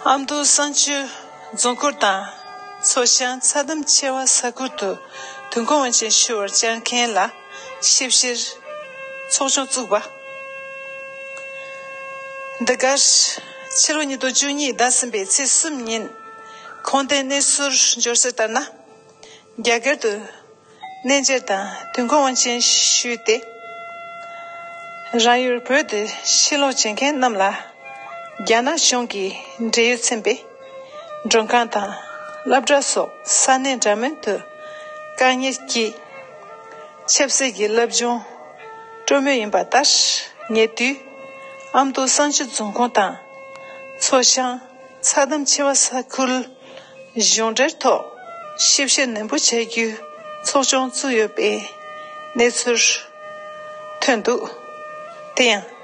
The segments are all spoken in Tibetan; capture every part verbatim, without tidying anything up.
ཨ་མདོ་བསང་ཆུ་རྫོང་ཁུལ་དང་མཚོ་བྱང་ཚྭ་འདམ་ཆེ་བ་ས་ཁུལ་དུ་དུས་འཁོར་དབང་ཆེན་ཞུ་བར་བཅར་མཁན་ལ་ཞིབ་བཤེར་ཚོགས་ཆུང་བཙུགས་པ། འདི་གར་ཕྱི་ལོ་ཉིས་སྟོང་བཅུ་གཉིས་ཟླ་གསུམ་པའི་ཚེས་གསུམ་ཉིན་ཁུངས་ལྡན་གནས་ཚུལ་འབྱོར་གསལ་ལྟར་ན། རྒྱ་གར་དུ་གནས་མཇལ་དང་དུས་འཁོར་དབང་ཆེན་ཞུས་ཏེ། རང་ཡུལ་བོད་དུ་ཕྱིར་ལོག་བྱེད་མཁན་རྣམས་ལ་རྒྱ་ནག་གཞུང་གི་འབྲེལ་ཡོད་ཚན་པས་མགྲོན་ཁང་དང་སློབ་གྲྭ་སོགས་ས་གནས་འདྲ་མིན་དུ་བཀག་ཉར་གྱིས་ཆབ་སྲིད་ཀྱི་སློབ་སྦྱོང་སྤྲོད་མུས་ཡིན་པ་ལྟར། ཉེ་དུས་ཨ་མདོ་བསང་ཆུ་རྫོང་ཁོངས་དང་མཚོ་བྱང་ཚྭ་འདམ་ཆེ་བ་ས་ཁུལ་གཞུང་འབྲེལ་ཐོག་ཞིབ་བཤེར་ནན་པོ་བྱ་རྒྱུའི་ཚོགས་ཆུང་བཙུགས་ཡོད་པའི་གནས་ཚུལ་ཐོན་འདུག་དེ་ཡང་།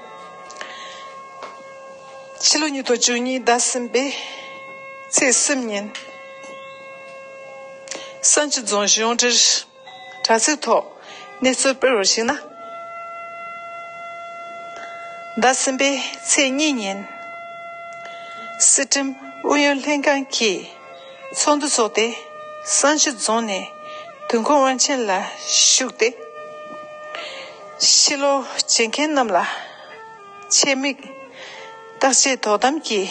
ཕྱི་ལོ་ཉིས་སྟོང་བཅུ་གཉིས་ཟླ་གསུམ་པའི་ཚེས་གསུམ་ཉིན་བསང་ཆུ་རྫོང་གཞུང་འབྲེལ་དྲ་ཚིགས་ཐོག་གནས་ཚུལ་སྤེལ་བར་གཞིགས་ན། ཟླ་གསུམ་པའི་ཚེས་གཉིས་ཉིན་སྲིད་ཁྲིམས་ཨུ་ཡོན་ལྷན་ཁང་གིས་ཚོགས་འདུ་འཚོགས་ཏེ་བསང་ཆུ་རྫོང་ནས་དུས་འཁོར་དབང་ཆེན་ལ་ཞུགས་ཏེ། ཕྱིར་ལོག་བྱེད་མཁན་རྣམས་ལ་ཆེད་དམིགས་བརྟག་དཔྱད་དོ་དམ་གྱི་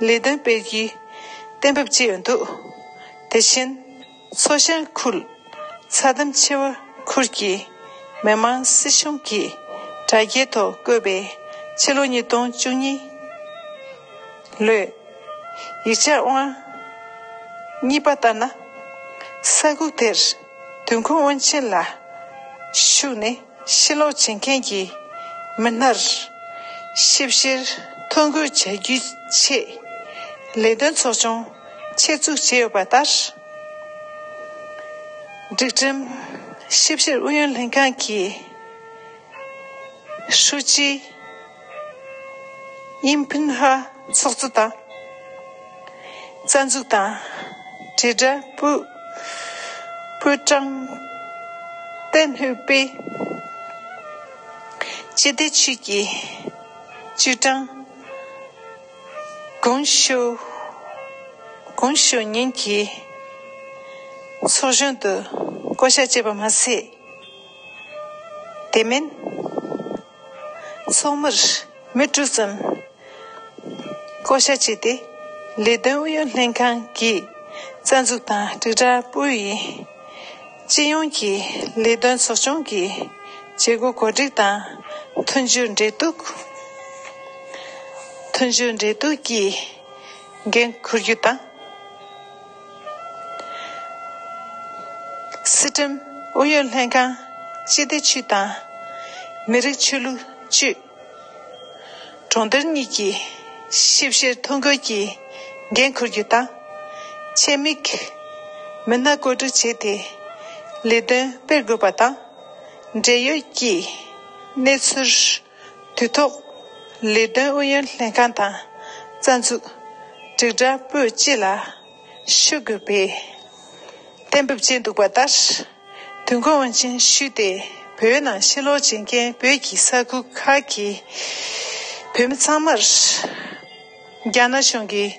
ལས་དོན་སྤེལ་རྒྱུའི་གཏན་འབེབས་བྱས་ཡོད་འདུག་དེ་བཞིན། མཚོ་བྱང་ཁུལ་ཚྭ་འདམ་ཆེ་བ་ཁུལ་གྱི་མི་དམངས་སྲིད་གཞུང་གི་དྲ་རྒྱའི་ཐོག་བཀོད་པའི་ཕྱི་ལོ་ཉིས་སྟོང་བཅུ་གཉིས་ལོའི་ཡིག་ཆ་དབང་གཉིས་པ་ལྟར་ན། ས་ཁུལ་དེར་དུས་འཁོར་དབང་ཆེན་ལ་ཞུགས་ནས་ཕྱིར་ལོག་བྱེད་མཁན་གྱི་མི་སྣར་ཞིབ་བཤེར་ཐོ་འགོད་བྱ་རྒྱུའི་ཆེད་ལས་དོན་ཚོགས་ཆུང་ཆེད་འཛུགས་བྱས་ཡོད་པ་ལྟར། སྒྲིག་ཁྲིམས་ཞིབ་བཤེར་ཨུ་ཡོན་ལྷན་ཁང་གི་ཧྲུའུ་ཅི་ཨིམ་ཕིན་ཧ་ཚོགས་གཙོ་དང་། རྩ་འཛུགས་དང་དྲིལ་བསྒྲགས་པུའུ་པུའུ་ཀྲང་ཏན་ཧུའེ་པེ། སྤྱི་བདེ་ཅུས་ཀྱི་ཅུས་ཀྲང་གུང་ཞུ་གུང་ཞུ་ཉིན་གྱི་ཚོགས་གཞོན་དུ་བསྐོ་བཞག་བྱས་པ་མ་ཟད། དེ་མིན་ཚོགས་མིར་མི་དྲུག་ཙམ་བསྐོ་བཞག་བྱས་ཏེ། ལས་དོན་ཨུ་ཡོན་ལྷན་ཁང་གི་རྩ་འཛུགས་དང་དྲིལ་བསྒྲགས་པུའུ་ཡི་སྤྱི་ཡོངས་ཀྱི་ལས་དོན་ཚོགས་ཆུང་གི་བྱེད་སྒོ་གོ་སྒྲིག་དང་མཐུན་སྦྱོར་འབྲེལ་གཏུག་མཐུན་སྦྱོར་འབྲེལ་གཏུག་གི་འགན་འཁུར་རྒྱུ་དང་། སྲིད་ཁྲིམས་ཨུ་ཡོན་ལྷན་ཁང་སྤྱི་བདེ་ཅུས་དང་མི་རིགས་ཆོས་ལུགས་ཅུས། གྲོང་རྡལ་གཉིས་ཀྱི་ཞིབ་བཤེར་ཐོ་འགོད་ཀྱི་འགན་འཁུར་རྒྱུ་དང་། ཆེད་དམིགས་མི་སྣ་བཀོད་སྒྲིག་བྱས་ཏེ་ལས་དོན་སྤེལ་དགོས་པ་དང་། འབྲེལ་ཡོད་ཀྱི་གནས་ཚུལ་དུས་ཐོག་ལས་དོན་ཨུ་ཡོན་ལྷན་ཁང་དང་རྩ་འཛུགས་དྲིལ་བསྒྲགས་པུའུ་སྤྱི་ལ་ཞུ་དགོས་པའི་གཏན་འབེབས་བྱས་འདུག་པ་ལྟར། དུས་འཁོར་དབང་ཆེན་ཞུས་ཏེ་བོད་ནང་ཕྱིར་ལོག་བྱེད་མཁན་བོད་ཀྱི་ས་ཁུལ་ཁག་གི་བོད་མི་ཚང་མར་རྒྱ་ནག་གཞུང་གིས་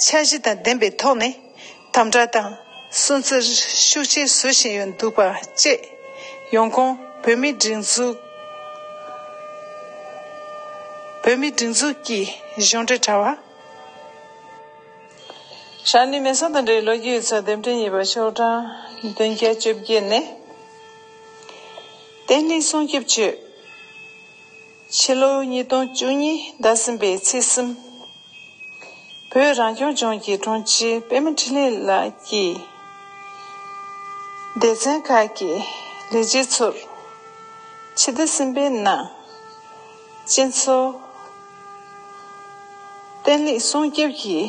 འཆར་གཞི་དང་ལྡན་པའི་ཐོག་ནས་དམ་དྲག་དང་སུན་གཙེར་ཤུགས་ཆེ་བཟོ་བཞིན་ཡོད་འདུག་པ་བཅས། ཡོང་ཁུངས་བོད་མིའི་སྒྲིག་འཛུགས། བོད་མིའི་སྒྲིག་འཛུགས་ཀྱི་གཞུང་འབྲེལ་དྲ་བ། རང་ནི་མེ་སོང་དང་འབྲེལ་ལོ་རྒྱུས་ཡིག་ཚགས་ལྡེབ་ཕྲེང་གཉིས་པ་ཤོག་གྲངས་བདུན་བརྒྱ་བཅོ་བརྒྱད་ནས། བསྟན་ལྷིང་སྲུང་སྐྱོབ་ཅུས། ཕྱི་ལོ་ཉིས་སྟོང་བཅུ་གཉིས་ཟླ་གསུམ་པའི་ཚེས་གསུམ། བོད་རང་སྐྱོང་ལྗོངས་ཀྱི་དྲུང་ཆེ་པད་མ་འཕྲིན་ལས་ལགས་ཀྱིས། སྡེ་ཚན་ཁག་གི་ལས་བྱེད་ཚོར་ཕྱི་ཟླ་གསུམ་པའི་ནང་སྤྱི་ཚོགས་བརྟན་ལྷིང་སྲུང་སྐྱོབ་ཀྱི་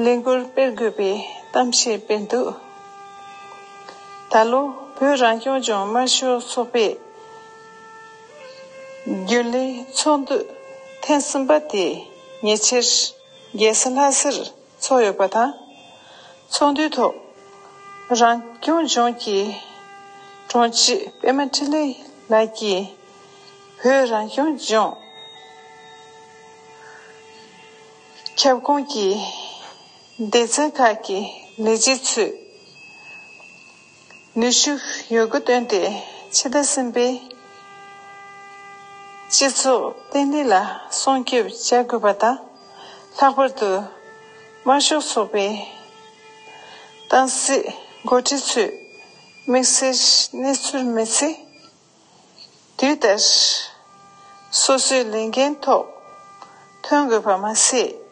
ལས་འགུལ་སྤེལ་དགོས་པའི་གཏམ་བཤད་སྤེལ་འདུག་ད་ལོ་བོད་རང་སྐྱོང་ལྗོངས་དམར་ཤོག་ཚོགས་པའི་རྒྱུན་ལས་ཚོགས་འདུ་ཐེངས་གསུམ་པ་དེ་ཉེ་ཆར་རྒྱལ་ས་ལྷ་སར་ཚོགས་ཡོད་པ་དང་། ཚོགས་འདུའི་ཐོག་རང་སྐྱོང་ལྗོངས་ཀྱི་དྲུང་ཆེ་པད་མ་འཕྲིན་ལས་ལགས་ཀྱིས་བོད་རང་སྐྱོང་ལྗོངས་ཁྱབ་ཁོངས་ཀྱི་ སྡེ་ཚན་ཁག་གི་ལས་བྱེད་ཚོས་ནུས་ཤུགས་ཡོད་རྒུ་བཏོན་ཏེ་ཕྱི་ཟླ་གསུམ་པའི་སྤྱི་ཚོགས་བརྟན་ལྷིང་ལ་སྲུང་སྐྱོབ་བྱ་དགོས་པ་དང་། ལྷག་པར་དུ་དམར་ཤོག་ཚོགས་པའི་ཏང་སྲིད་འགོ་ཁྲིད་ཚོས་དམིགས་བསལ་གནས་ཚུལ་མི་ཚེ་དུས་ལྟར་སོ་སོའི་ལས་འགན་ཐོག་ཐོན་དགོས་པ་མ་ཟད།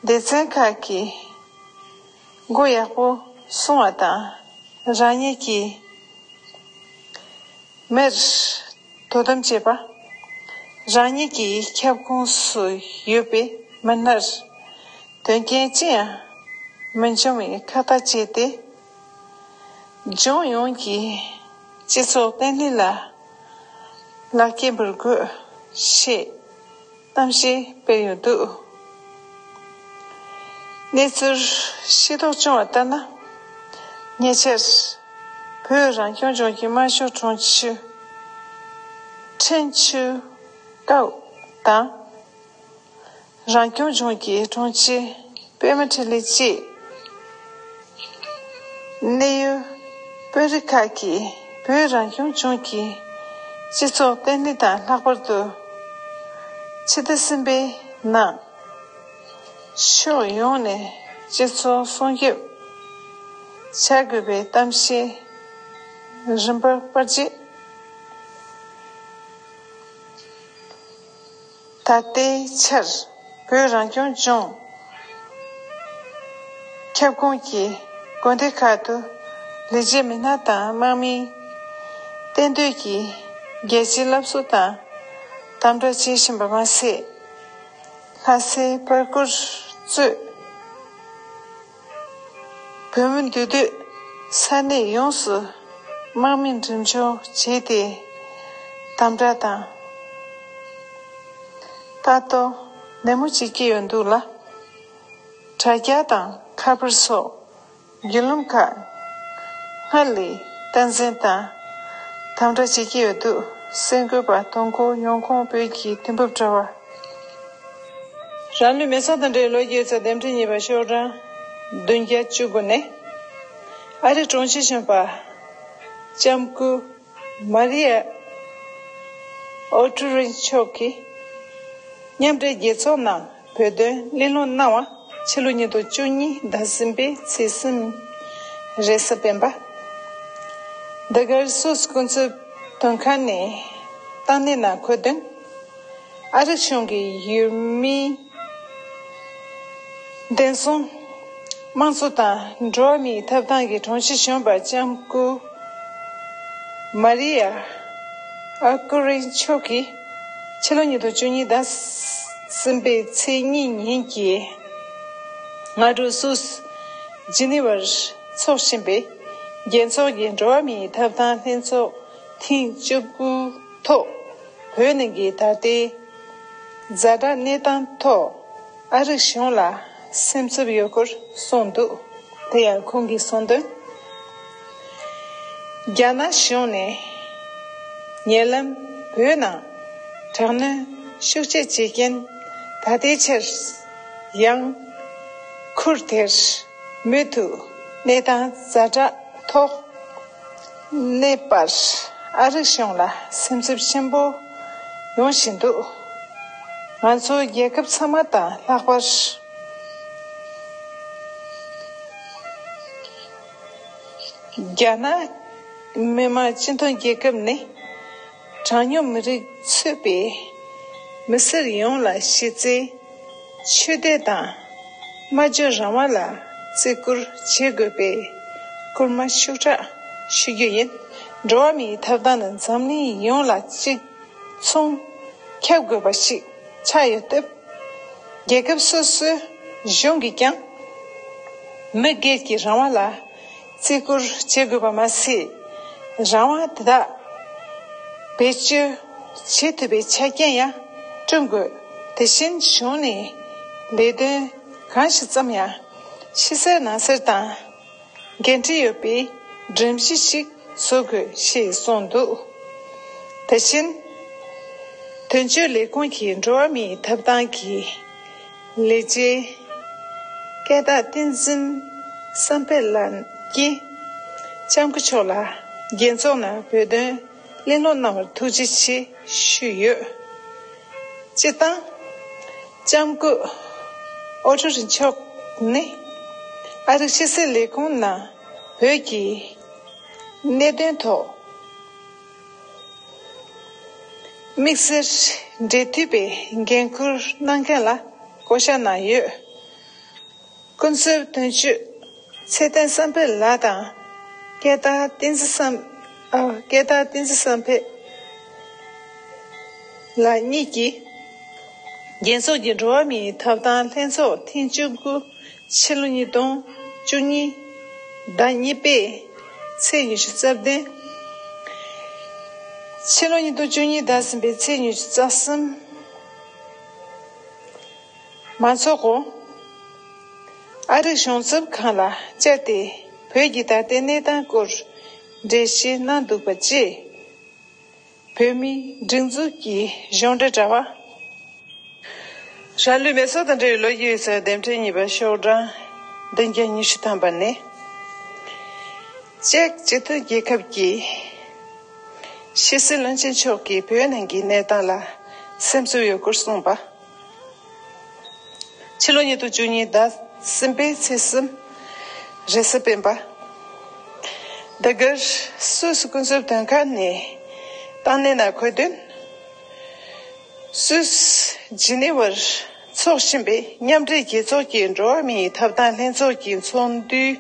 སྡེ་ཚན་ཁག་གིས་འགོ་ཡག་པོ་སྲུང་བ་དང་། རང་ཉིད་ཀྱི་མིར་དོ་དམ་བྱེད་པ། རང་ཉིད་ཀྱི་ཁྱབ་ཁོངས་སུ་ཡོད་པའི་མི་སྣར་དོན་རྐྱེན་ཅི་ཡང་མི་འབྱུང་བའི་ཁ་ཐག་བཅད་དེ། ལྗོངས་ཡོངས་ཀྱི་སྤྱི་ཚོགས་བརྟན་ལྷིང་ལ་ལེགས་སྐྱེས་འབུལ་དགོས་ཞེས་གཏམ་བཤད་སྤེལ་ཡོད་འདུག་གནས་ཚུལ་ཤེས་རྟོགས་བྱུང་བ་ལྟར་ན། ཉེ་ཆར་བོད་རང་སྐྱོང་ལྗོངས་ཀྱི་དམར་ཤོག་དྲུང་ཆེ་ཁྲེན་ཆིའུ་ཀའོ་དང་། རང་སྐྱོང་ལྗོངས་ཀྱི་དྲུང་ཆེ་པད་མ་འཕྲིན་ལས་བཅས་གནད་ཡོད་དཔོན་རིགས་ཁག་གིས་བོད་རང་སྐྱོང་ལྗོངས་ཀྱི་སྤྱི་ཚོགས་བརྟན་ལྷིང་དང་། ལྷག་པར་དུ་ཕྱི་ཟླ་གསུམ་པའི་ནང་ཕྱོགས་ཡོངས་ནས་སྤྱི་ཚོགས་སྲུང་སྐྱོབ་བྱ་དགོས་པའི་གཏམ་བཤད་རིམ་པར་སྤར་རྗེས། ད་ལྟའི་ཆར་བོད་རང་སྐྱོང་ལྗོངས་ཁྱབ་ཁོངས་ཀྱི་དགོན་སྡེ་ཁག་ཏུ་ལས་བྱེད་མི་སྣ་དང་དམག་མིའི་གཏན་སྡོད་ཀྱི་རྒྱལ་སྤྱིའི་སློབ་གསོ་དང་དམ་དྲག་བྱེད་བཞིན་པ་མ་ཟད། ལྷ་སའི་པར་སྐོར་གཙོས་བོད་མི་འདུས་སྡོད་ས་གནས་ཡོངས་སུ་དམག་མི་འགྲེམས་འཇོག་བྱས་ཏེ་དམ་དྲག་དང་ལྟ་རྟོག་ནན་མོ་བྱེད་ཀྱི་ཡོད་འདུག་ལ། དྲ་རྒྱ་དང་ཁ་པར་སོགས་བརྒྱུད་ལམ་ཁག་སྔར་ལས་སྟངས་འཛིན་དང་དམ་དྲག་བྱེད་ཀྱི་ཡོད་འདུག་གསར་འགོད་པ་དོན་གོ་ཡོང་ཁུངས་བོད་ཀྱི་དུས་བབ་དྲ་བ། རང་ལུས་མེ་སྲེག་དང་འབྲེལ་ལོ་རྒྱུས་ཚོ་འདེམས་ཁྲི་གཉིས་པ་ཤོག་གྲངས་བདུན་བརྒྱ་བཅུ་དགུ་ནས། ཨ་རིའི་དྲུང་ཆེ་གཞོན་པ་ལྕམ་སྐུ་མ་རི་ཡ་ཨོ་ཀྲི་རིན་མཆོག་གིས་མཉམ་འབྲེལ་རྒྱལ་ཚོགས་ནང་བོད་དོན་གླེང་སློང་གནང་བ་ཕྱི་ལོ་ཉིས་སྟོང་བཅུ་གཉིས་ཟླ་གསུམ་པའི་ཚེས་གསུམ་རེས་གཟའ་སྤེན་པ། འདི་གར་སུད་སི་སྐུ་ཚབ་དོན་ཁང་ནས་བཏང་གནས་ནང་འཁོད་དོན། ཨ་རིའི་གཞུང་གི་ཡུལ་མིའི་བདེན་སྲུང་། དམངས་གཙོ་དང་འགྲོ་བ་མིའི་ཐོབ་ཐང་གི་དྲུང་ཆེ་གཞོན་པ་ལྕམ་སྐུ་མ་རི་ཡ་ཨ་ཀུ་རིན་མཆོག་གིས་ཕྱི་ལོ་ཉིས་སྟོང་བཅུ་གཉིས་ཟླ་གསུམ་པའི་ཚེས་གཉིས་ཉིན་གྱི་སྔ་དྲོ་སུད་སི་ཇི་ནི་ཝར་འཚོགས་བཞིན་པའི་རྒྱལ་ཚོགས་ཀྱི་འགྲོ་བ་མིའི་ཐོབ་ཐང་ལྷན་ཚོགས་ཐེངས་བཅུ་དགུ་ཐོག་བོད་ནང་གི་ད་ལྟའི་ཛ་དྲག་གནས་སྟངས་ཐོག་ཨ་རིའི་གཞུང་ལ་སེམས་འཚབ་ཡོད་སྐོར་གསུངས་འདུག་དེ་ཡང་ཁོང་གིས་གསུངས་དོན། རྒྱ་ནག་གཞུང་ནས་ཉེ་ལམ་བོད་ནང་དྲག་གནོན་ཤུགས་ཆེ་བྱེད་རྐྱེན། ད་ལྟའི་ཆར་ཡང་ཁུལ་དེར་མུ་མཐུད་གནས་སྟངས་ཛ་དྲག་ཐོག་གནས་པར་ཨ་རིའི་གཞུང་ལ་སེམས་འཚབ་ཆེན་པོ་ཡོང་བཞིན་འདུག་ང་ཚོ་རྒྱལ་ཁབ་ཚང་མ་དང་ལྷག་པར་རྒྱ་ནག་མི་དམངས་སྤྱི་མཐུན་རྒྱལ་ཁབ་ནི་གྲངས་ཉུང་མི་རིགས་ཚུད་པའི་མི་སེར་ཡོངས་ལ་གཞི་རྩའི་ཆོས་དད་དང་སྨྲ་བརྗོད་རང་དབང་ལ་བརྩི་བཀུར་བྱེད་དགོས་པའི་སྐུལ་མ་ཤུགས་དྲག་ཞུ་རྒྱུ་ཡིན། འགྲོ་བ་མིའི་ཐོབ་ཐང་ནི་འཛམ་གླིང་ཡོངས་ལ་གཅིག་མཚུངས་ཁྱབ་དགོས་པ་ཞིག་ཆགས་ཡོད་སྟབས། རྒྱལ་ཁབ་སོ་སོའི་གཞུང་གིས་ཀྱང་མི་སྒེར་གྱི་རང་དབང་ལ་བརྩི་བཀུར་བྱེད་དགོས་པ་མ་ཟད། རང་དབང་དེ་དག་བེད་སྤྱོད་བྱེད་ཐུབ་པའི་ཆ་རྐྱེན་ཡང་བསྐྲུན་དགོས། དེ་བཞིན་གཞུང་ནས་ལས་དོན་གང་ཞིག་བརྩམས་ཡང་ཕྱི་གསལ་ནང་གསལ་དང་། འགན་འཁྲི་ཡོད་པའི་སྒྲོམ་གཞི་ཞིག་བཟོ་དགོས་ཞེས་གསུངས་འདུག་དེ་བཞིན། དོན་གཅོད་ལས་ཁུངས་ཀྱི་འགྲོ་བ་མིའི་ཐོབ་ཐང་གི་ལས་བྱེད་ སྐད་བརྡ་བསྟན་འཛིན་བསམ་འཕེལ་ལགས་ཀྱིས་ལྕམ་སྐུ་མཆོག་ལ་རྒྱལ་ཚོགས་ནང་བོད་དོན་གླེང་སློང་གནང་བར་ཐུགས་རྗེ་ཆེ་ཞུས་ཡོད། སྤྱིར་བཏང་ལྕམ་སྐུ་ཨོ་ཊོ་རི་མཆོག་ནི་ཨ་རིའི་ཕྱི་སྲིད་ལས་ཁུངས་ནང་བོད་ཀྱི་གནད་དོན་ཐོག་དམིགས་བསལ་འབྲེལ་མཐུད་པའི་འགན་འཁུར་གནང་མཁན་ལ་བསྐོ་བཞག་གནང་ཡོད། ཀུན་གསལ་དོན་གཅོད་ཚེ་བརྟན་བསམ་འཕེལ་ལགས་དང་སྐད་བརྡ་བསྟན་འཛིན་བསམ་ཨ་སྐད་བརྡ་བསྟན་འཛིན་བསམ་འཕེལ་ལགས་གཉིས་ཀྱིས་རྒྱལ་ཚོགས་ཀྱི་འགྲོ་བ་མིའི་ཐོབ་ཐང་ལྷན་ཚོགས་ཐེངས་བཅུ་དགུ་ཕྱི་ལོ་ཉིས་སྟོང་བཅུ་གཉིས་ཟླ་གཉིས་པའི་ཚེས་ཉི་ཤུ་རྩ་བདུན། ཕྱི་ལོ་ཉིས་སྟོང་བཅུ་གཉིས་ཟླ་གསུམ་པའི་ཚེས་ཉི་ཤུ་རྩ་གསུམ། མ་འཚོགས་གོང་ཨ་རིའི་གཞུང་ཚབ་ཁང་ལ་བཅར་ཏེ་བོད་ཀྱི་ད་ལྟའི་གནས་སྟངས་སྐོར་འགྲེལ་བཤད་གནང་འདུག་པ་བཅས། བོད་མིའི་སྒྲིག་འཛུགས་ཀྱི་གཞུང་འབྲེལ་དྲ་བ། རང་ལུས་མེ་སྲེག་དང་འབྲེལ་བའི་ལོ་རྒྱུས་ཡོད་སའི་དེབ་ཕྲེང་གཉིས་པ་ཤོག་གྲངས་བདུན་བརྒྱ་ཉི་ཤུ་ཐམ་པ་ནས། ཅེཀ་སྤྱི་མཐུན་རྒྱལ་ཁབ་ཀྱི་ཕྱི་སྲིད་བློན་ཆེན་མཆོག་གིས་བོད་ནང་གི་གནས་སྟངས་ལ་སེམས་འཚབ་ཡོད་སྐོར་གསུངས་པ། ཕྱི་ལོ་ཉིས་སྟོང་བཅུ་གཉིས་ཟླ་གསུམ་པའི་ཚེས་གསུམ། རེས་གཟའ་སྤེན་པ། འདི་གར་སུད་སི་ཀུན་གསལ་དོན་ཁང་ནས་བཏང་གནས་ནང་འཁོད་དོན། སུད་སི་ཇི་ནི་ཝར་འཚོགས་བཞིན་པའི་མཉམ་འབྲེལ་རྒྱལ་ཚོགས་ཀྱི་འགྲོ་བ་མིའི་ཐོབ་ཐང་ལྷན་ཚོགས་ཀྱི་ཚོགས་འདུའི་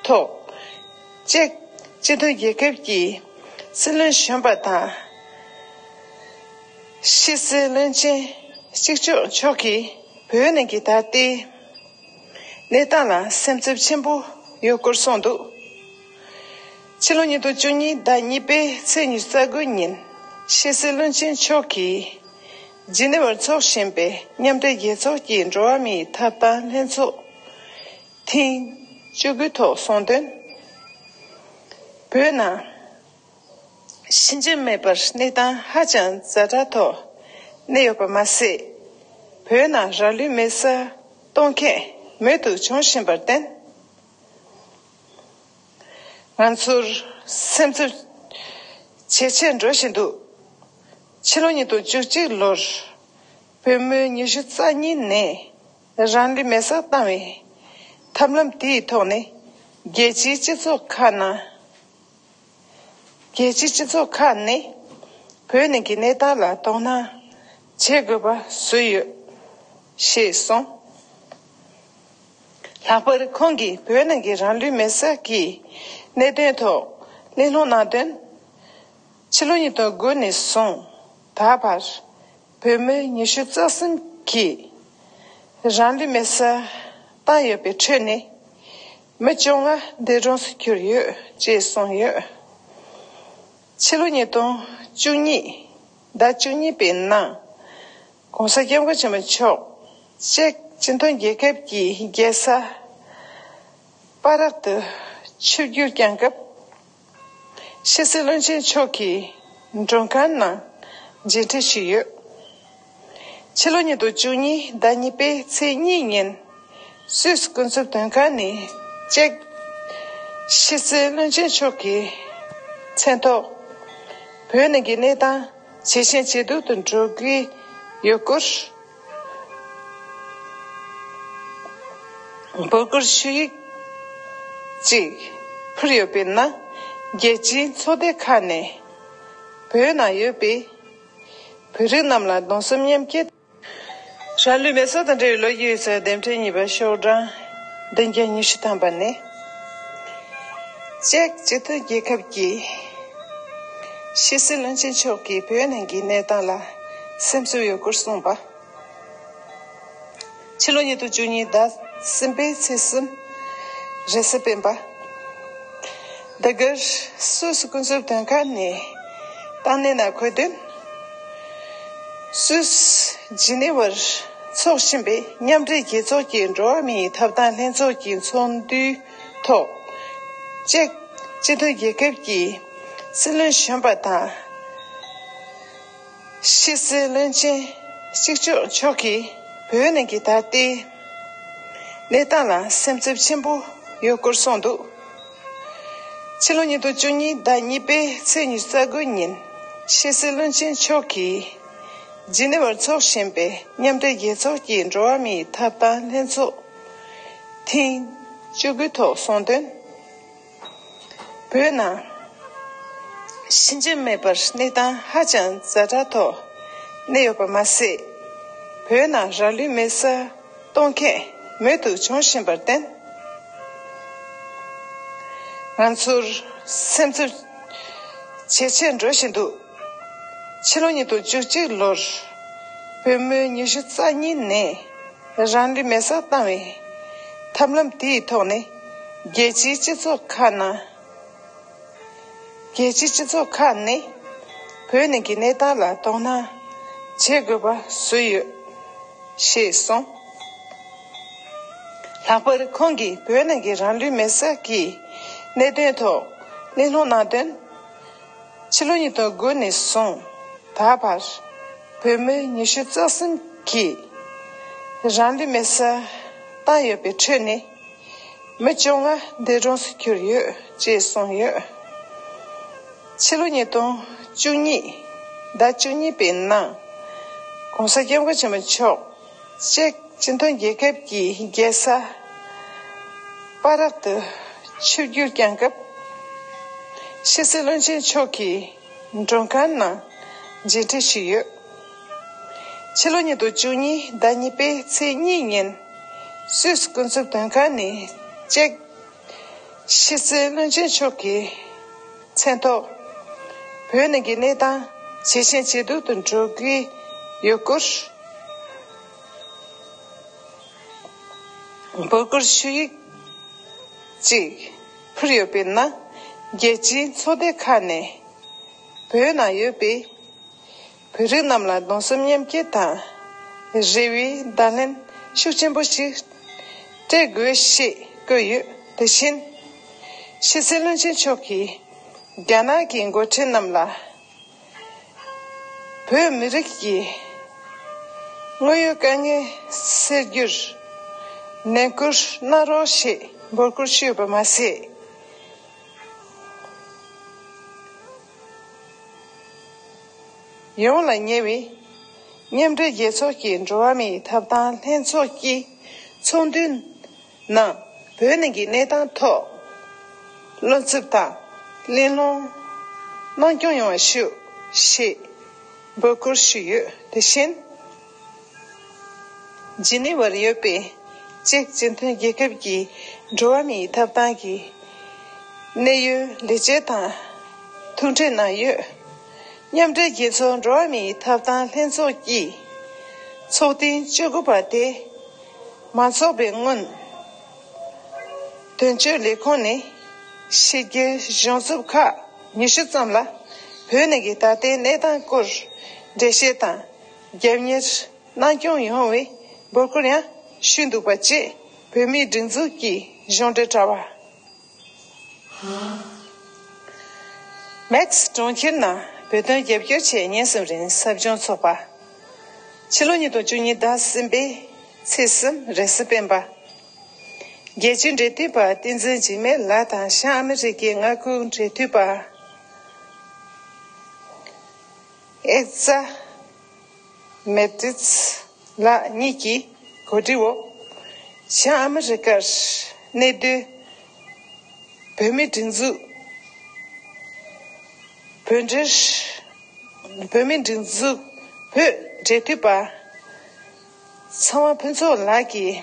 ཐོག་ཅེཀ་སྤྱི་མཐུན་རྒྱལ་ཁབ་ཀྱི་སྲིད་བློན་གཞོན་པ་དང་། ཕྱི་སྲིད་བློན་ཆེན་གཅིག་ལྕོགས་མཆོག་གིས་བོད་ནང་གི་ད་ལྟའི་གནས་སྟངས་ལ་སེམས་འཚབ་ཆེན་པོ་ཡོད་སྐོར་གསུངས་འདུག་ཕྱི་ལོ་ཉིས་སྟོང་བཅུ་གཉིས་ཟླ་གཉིས་པའི་ཚེས་ཉི་ཤུ་རྩ་དགུ་ཉིན་ཕྱི་སྲིད་བློན་ཆེན་མཆོག་གིས་ཇི་ནི་ཝར་འཚོགས་བཞིན་པའི་མཉམ་འབྲེལ་རྒྱལ་ཚོགས་ཀྱི་འགྲོ་བ་མིའི་ཐོབ་ཐང་ལྷན་ཚོགས་ཐེངས་བཅུ་དགུ་ཐོག་གསུངས་དོན། བོད་ནང་ཕྱིན་ཅི་མེད་པར་གནས་སྟངས་ཧ་ཅང་ཛ་དྲག་ཐོག་གནས་ཡོད་པ་མ་ཟད། བོད་ནང་རང་ལུས་མེར་སྲེག་གཏོང་མཁན་མང་དུ་འབྱུང་བཞིན་པར་བརྟེན། ང་ཚོར་སེམས་འཚབ་ཇེ་ཆེར་འགྲོ་བཞིན་འདུག་ཕྱི་ལོ་ཉིས་སྟོང་བཅུ་གཅིག་ལོར་བོད་མི་ཉི་ཤུ་རྩ་གཉིས་ནས་རང་ལུས་མེར་སྲེག་བཏང་བའི་ཐབས་ལམ་དེའི་ཐོག་ནས་རྒྱལ་སྤྱིའི་སྤྱི་ཚོགས་ཁག་ནང་རྒྱལ་སྤྱིའི་སྤྱི་ཚོགས་ཁག་ནས་བོད་ནང་གི་གནས་སྟངས་ལ་དོ་སྣང་བྱེད་དགོས་པ་བཟོས་ཡོད་ཞེས་གསུངས། ལྷག་པར་ཁོང་གིས་བོད་ནང་གི་རང་ལུས་མེར་སྲེག་གི་གནད་དོན་ཐོག་གླེང་སློང་གནང་དོན། ཕྱི་ལོ་ཉིས་སྟོང་དགུ་ནས་བཟུང་ད་བར་བོད་མི་ཉི་ཤུ་རྩ་གསུམ་གྱིས་རང་ལུས་མེར་སྲེག་བཏང་ཡོད་པའི་ཁྲོད་ནས་མི་བཅོ་ལྔ་འདས་གྲོངས་སུ་གྱུར་ཡོད་ཅེས་གསུངས་ཡོད། ཕྱི་ལོ་ཉིས་སྟོང་བཅུ་གཉིས་ཟླ་བཅུ་གཉིས་པའི་ནང་༸གོང་ས་༸སྐྱབས་མགོན་ཆེན་པོ་མཆོག་ཅེཀ་སྤྱི་མཐུན་རྒྱལ་ཁབ་ཀྱི་རྒྱལ་ས་པ་རག་ཏུ་ཆིབས་བསྒྱུར་བསྐྱངས་སྐབས། ཕྱི་སྲིད་བློན་ཆེན་མཆོག་གིས་མགྲོན་ཁང་ནང་མཇལ་འཕྲད་ཞུས་ཡོད། ཕྱི་ལོ་ཉིས་སྟོང་བཅུ་གཉིས་ཟླ་གཉིས་པའི་ཚེས་གཉིས་ཉིན་སུད་སི་ཀུན་གསལ་དོན་ཁང་ནས་ཅེཀ་ཕྱི་སྲིད་བློན་ཆེན་མཆོག་གི་མཚན་ཐོག་བོད་ནང་གི་གནས་སྟངས་ཇེ་ཞན་ཇེ་སྡུག་ཏུ་འགྲོ་གི་ཡོད་སྐོར། འབོད་སྐུལ་ཞུ་ཡིག་ཅིག་ཕུལ་ཡོད་པའི་ནང་རྒྱལ་སྤྱིའི་ཚོགས་སྡེ་ཁག་ནས་བོད་ནང་ཡོད་པའི་བོད་རིགས་རྣམས་ལ་གདུང་སེམས་མཉམ་སྐྱེད། རང་ལུས་མེ་སྲེག་དང་འབྲེལ་བའི་ལོ་རྒྱུས་ཡོད་སའི་དེབ་ཕྲེང་གཉིས་པ་ཤོག་གྲངས་བདུན་བརྒྱ་ཉི་ཤུ་ཐམ་པ་ནས། ཅེཀ་སྤྱི་མཐུན་རྒྱལ་ཁབ་ཀྱི་ཕྱི་སྲིད་བློན་ཆེན་མཆོག་གིས་བོད་ནང་གི་གནས་སྟངས་ལ་སེམས་འཚབ་ཡོད་སྐོར་གསུངས་པ། ཕྱི་ལོ་ཉིས་སྟོང་བཅུ་གཉིས་ཟླ་གསུམ་པའི་ཚེས་གསུམ། རེས་གཟའ་སྤེན་པ། འདི་གར་སུད་སི་ཀུན་གསལ་དོན་ཁང་ནས་བཏང་གནས་ནང་འཁོད་དོན། སུད་སི་ཇི་ནི་ཝར་འཚོགས་བཞིན་པའི་མཉམ་འབྲེལ་རྒྱལ་ཚོགས་ཀྱི་འགྲོ་བ་མིའི་ཐོབ་ཐང་ལྷན་ཚོགས་ཀྱི་ཚོགས་འདུའི་ཐོག་ཅེཀ་སྤྱི་མཐུན་རྒྱལ་ཁབ་ཀྱི་སྲིད་བློན་གཞོན་པ་དང་། ཕྱི་སྲིད་བློན་ཆེན་གཅིག་ལྕོགས་མཆོག་གིས་བོད་ནང་གི་ད་ལྟའི་ གནས་སྟངས་ལ་སེམས་འཚབ་ཆེན་པོ་ཡོད་སྐོར་གསུངས་འདུག་ཕྱི་ལོ་ཉིས་སྟོང་བཅུ་གཉིས་ཟླ་གཉིས་པའི་ཚེས་ཉི་ཤུ་རྩ་དགུ་ཉིན་ཕྱི་སྲིད་བློན་ཆེན་མཆོག་གིས་ཇི་ནི་ཝར་འཚོགས་བཞིན་པའི་མཉམ་འབྲེལ་རྒྱལ་ཚོགས་ཀྱི་འགྲོ་བ་མིའི་ཐོབ་ཐང་ལྷན་ཚོགས་ཐེངས་བཅུ་དགུའི་ཐོག་གསུངས་དོན། བོད་ནང་ཕྱིན་ཅི་མེད་པར་གནས་སྟངས་ཧ་ཅང་ཛ་དྲག་ཐོག་གནས་ཡོད་པ་མ་ཟད། བོད་ནང་རང་ལུས་མེར་སྲེག་གཏོང་མཁན་མང་དུ་འབྱུང་བཞིན་པར་བརྟེན། ང་ཚོར་སེམས་འཚབ་ཇེ་ཆེར་འགྲོ་བཞིན་འདུག་ཕྱི་ལོ་ཉིས་སྟོང་བཅུ་གཅིག་ལོར་བོད་མི་ཉི་ཤུ་རྩ་གཉིས་ནས་རང་ལུས་མེར་སྲེག་བཏང་བའི་ཐབས་ལམ་དེའི་ཐོག་ནས་རྒྱལ་སྤྱིའི་སྤྱི་ཚོགས་ཁག་ནང་རྒྱལ་སྤྱིའི་སྤྱི་ཚོགས་ཁག་ནས་བོད་ནང་གི་གནས་སྟངས་ལ་དོ་སྣང་བྱེད་དགོས་པ་བཟོས་ཡོད་ཞེས་གསུངས། ལྷག་པར་ཁོང་གིས་བོད་ནང་གི་རང་ལུས་མེར་སྲེག་གི་གནད་དོན་ཐོག་གླེང་སློང་གནང་དོན། ཕྱི་ལོ་ཉིས་སྟོང་དགུ་ནས་བཟུང་ད་བར་བོད་མི་ཉི་ཤུ་རྩ་གསུམ་གྱིས་རང་ལུས་མེར་སྲེག་བཏང་ཡོད་པའི་ཁྲོད་ནས། མི་བཅོ་ལྔ་འདས་གྲོངས་སུ་གྱུར་ཡོད་ཅེས་གསུངས་ཡོད། ཕྱི་ལོ་ཉིས་སྟོང་བཅུ་གཉིས་ཟླ་བཅུ་གཉིས་པའི་ནང་༸གོང་ས་༸སྐྱབས་མགོན་ཆེན་པོ་མཆོག་ཅེཀ་སྤྱི་མཐུན་རྒྱལ་ཁབ་ཀྱི་རྒྱལ་ས་པ་རག་ཏུ་ཆིབས་བསྒྱུར་བསྐྱངས་སྐབས། ཕྱི་སྲིད་བློན་ཆེན་མཆོག་གིས་མགྲོན་ཁང་ནང་མཇལ་འཕྲད་ཞུས་ཡོད། ཕྱི་ལོ་ཉིས་སྟོང་བཅུ་གཉིས་ཟླ་གཉིས་པའི་ཚེས་གཉིས་ཉིན་སུད་སི་ཀུན་གསབ་དོན་ཁང་ནས་ཅེཀ་ཕྱི་སྲིད་བློན་ཆེན་མཆོག་གི་མཚན་ཐོག་བོད་ནང་གི་གནས་སྟངས་ཇེ་ཞན་ཇེ་སྡུག་ཏུ་འགྲོ་གི་ཡོད་སྐོར་འབོད་སྐུལ་ཞུ་ཡིག་ཅིག་ཕུལ་ཡོད་པའི་ནང་རྒྱལ་སྤྱིའི་ཚོགས་སྡེ་ཁག་ནས་བོད་ནང་ཡོད་པའི་བོད་རིགས་རྣམས་ལ་གདུང་སེམས་མཉམ་སྐྱེད་དང་རེ་བའི་བརྡ་ལན་ཤུགས་ཆེན་པོ་ཞིག་སྤྲད་དགོས་ཞེས་བཀོད་ཡོད། དེ་བཞིན་ཕྱི་སྲིད་བློན་ཆེན་མཆོག་གིས་རྒྱ་ནག་གི་འགོ་ཁྲིད་རྣམས་ལ་བོད་མི་རིགས་ཀྱི་དངོས་ཡོད་དཀའ་ངལ་སེལ་རྒྱུར་ནན་སྐུལ་གནང་རོགས་ཞེས་འབོད་སྐུལ་ཞུས་པ་མ་ཟད། ཡོངས་ལ་ཉེ་བའི་མཉམ་འབྲེལ་རྒྱལ་ཚོགས་ཀྱི་འགྲོ་བ་མིའི་ཐོབ་ཐང་ལྷན་ཚོགས་ཀྱི་ཚོགས་འདུའི་ནང་བོད་ནང་གི་གནས་སྟངས་ཐོག་བློ་འཚབ་དང་གླེང་སློང་གནང་སྐྱོང་ཡོང་བ་ཞུ་ཞེས་འབོད་སྐུལ་ཞུས་ཡོད། དེ་བཞིན། ཇི་ནི་ཝར་ཡོད་པའི་ཅེཀ་སྤྱི་མཐུན་རྒྱལ་ཁབ་ཀྱི་འགྲོ་བ་མིའི་ཐོབ་ཐང་གི་གནད་ཡོད་ལས་བྱེད་དང་ཐུག་འཕྲད་གནང་ཡོད། མཉམ་འབྲེལ་རྒྱལ་ཚོགས་འགྲོ་བ་མིའི་ཐོབ་ཐང་ལྷན་ཚོགས་ཀྱི་ཚོགས་ཐེངས་བཅུ་དགུ་པ་དེ་མ་འཚོགས་པའི་སྔོན། དོན་གཅོད་ལས་ཁུངས་ནས་ཕྱི་རྒྱལ་གཞུང་ཚབ་ཁག་ཉི་ཤུ་ཙམ་ལ་བོད་ནང་གི་ད་ལྟའི་གནས་སྟངས་སྐོར་འགྲེལ་བཤད་དང་རྒྱབ་གཉེར་གནང་སྐྱོང་ཡོང་བའི་འབོད་སྐུལ་ཡང་ཞུས་འདུག་པ་བཅས་བོད་མིའི་སྒྲིག་འཛུགས་ཀྱི་གཞུང་འབྲེལ་དྲ་བ། མེག་སི་གྲོང་ཁྱེར་ནང་བོད་དོན་རྒྱབ་སྐྱོར་ཆེད་ཉིན་གསུམ་རིང་ཟབ་སྦྱོང་འཚོགས་པ། ཕྱི་ལོ་ཉིས་སྟོང་བཅུ་གཉིས་ཟླ་གསུམ་པའི་ཚེས་གསུམ་རེས་གཟའ་སྤེན་པ། རྒྱལ་སྤྱིའི་འབྲེལ་མཐུད་པ་བསྟན་འཛིན་འཇིགས་མེད་ལགས་དང་བྱང་ཨ་མི་རི་ཀའི་མངའ་ཁོངས་འབྲེལ་མཐུད་པ་ཨེག་ཙ་མེ་ཏིས་ལགས་གཉིས་ཀྱི་གོ་སྒྲིག་འོག་བྱང་ཨ་མི་རི་ཀར་གནས་སྡོད་བོད་མིའི་སྒྲིག་འཛུགས་བོད་འབྲེལ་བོད་མིའི་སྒྲིག་འཛུགས་བོད་འབྲེལ་མཐུད་པ་ཚེ་དབང་ཕུན་ཚོགས་ལགས་ཀྱིས་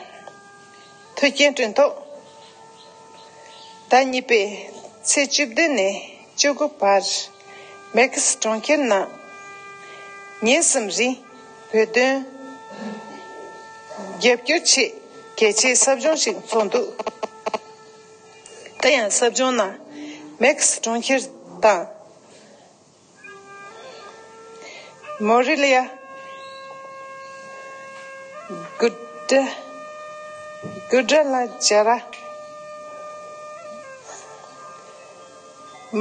ཐུགས་འགན་བསྐྱོན་ཐོག་ཟླ་གཉིས་པའི་ཚེས་བཅུ་བདུན་ནས་བཅུ་དགུ་བར་མེག་སི་གྲོང་ཁྱེར་ནང་ཉིན་གསུམ་རིང་བོད་དོན་རྒྱབ་སྐྱོར་ཆེད་གལ་ཆེའི་ཟབ་སྦྱོང་ཞིག་འཚོགས་འདུག་དེ་ཡང་ཟབ་སྦྱོང་ནང་མེག་སི་གྲོང་ཁྱེར་དང་། མོ་རི་ལི་ཡ། གུ་ཌ་གུ་ཌ་ལ་ཇ་ར།